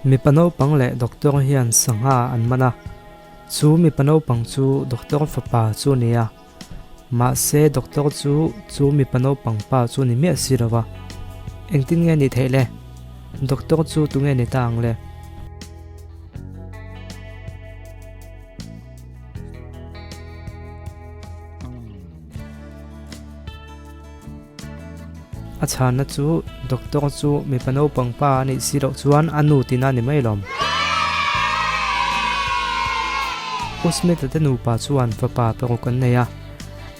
Mipa naupang leh doctor hian sangha an man a, chu mipa naupang chu doctor fapa chu a ni a, mahse doctor chu chu mipa naupang pa chu ni miah si lo va, engtin nge ni theih le? Doctor chu tunge ni ta ang le? A chhanna chu doctor chu mipa naupang pa a nih si loh chuan a nu tina ni mai lawm. U Smith-a te nupa chuan fapa paruk an nei a,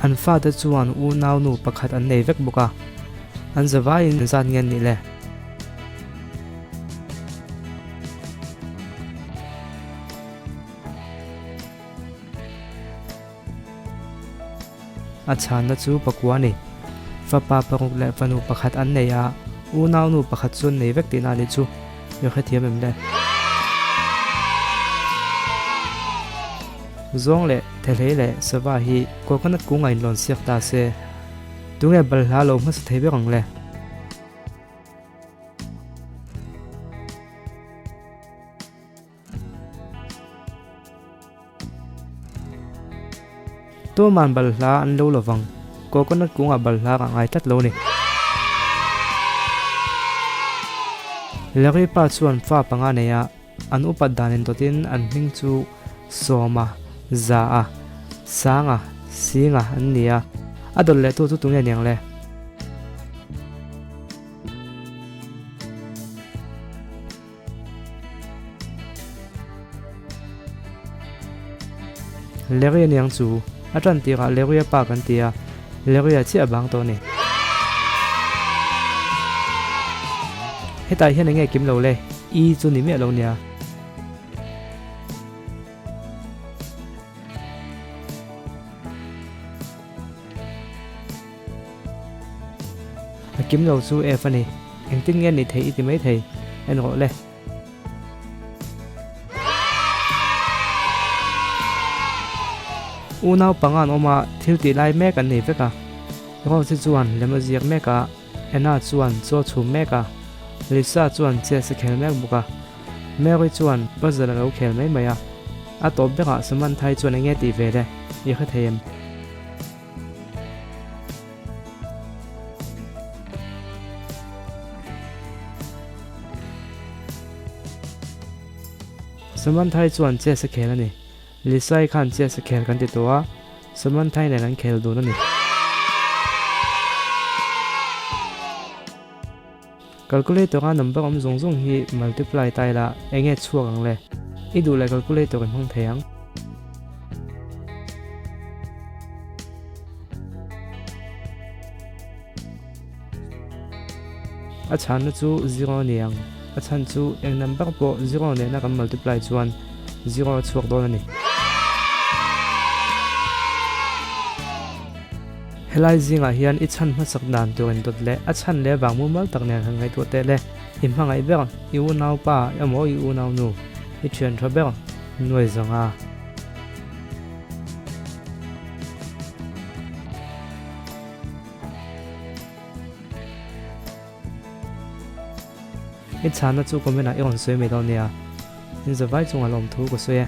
an fate chuan unau nu pakhat an nei vek bawk a, an zavaiin zat nge an nih le? A chhanna chu pakua a ni. Fapa paruk leh fanu pakhat an nei a, unaunu pakhat chu an nei vek tihna a nih chu. I hrethiam em le? Zawng leh Thehlei leh Sava hi coconut kung a inlawn siak ta se, tunge balhla lo hmasa thei ber ang le? Tuman balhla an lo lovang, coconut kungah balhla ka ngai tlat lo ni. Larry pa chuan fa panga nei a, an upat dan indawtin an hming chu Sawma, Za-a, Sanga, Singa an ni a, a dawt leh tu chu tunge niang le? Larry aniang chu a tan tirah Larry a pa kan ti a, Larry a chiah bang tawh a ni. Hetah hian enge kim lo le, i chu ni miah lo nia. A kim lo chu F a ni. Engtin nge ni thei i ti mai thei? En rawh le. Unau panga an awm a, thil tih lai mek an nei vek a. Rose chuan lem a ziak mek a, Anna chuan chaw chhum mek a, Lisa chuan chess a khel mek bawk a, Mary chuan puzzle a lo khel mai mai a. A tawp berah Samanthai chuan enge tih ve le? I hre thei em? Samanthai chuan chess a khel a ni. Lisai khan chess a khel kan ti tawh a, Samanthai nen an khel dun a ni. Calculator a number awm zawng zawng hi multiply ta ila eng nge chhuak ang le? I duh leh calculator in hmang thei ang. A chhanna chu zero a ni ang. A chhan chu eng number pawh zero nena kan multiply chuan zero a chhuak dawn a ni. Helai zingah hian i chhan hmasak dan tur in dawt leh a chhan leh vang mumal tak nen han ngaihtuah teh le. I hmangaih ber, i unaupa emaw i unaunu, i thian tha ber nuai zanga. I chhanna chu comment ah i rawn sawi mai dawn nia. In zavai chungah lawmthu ka sawi e.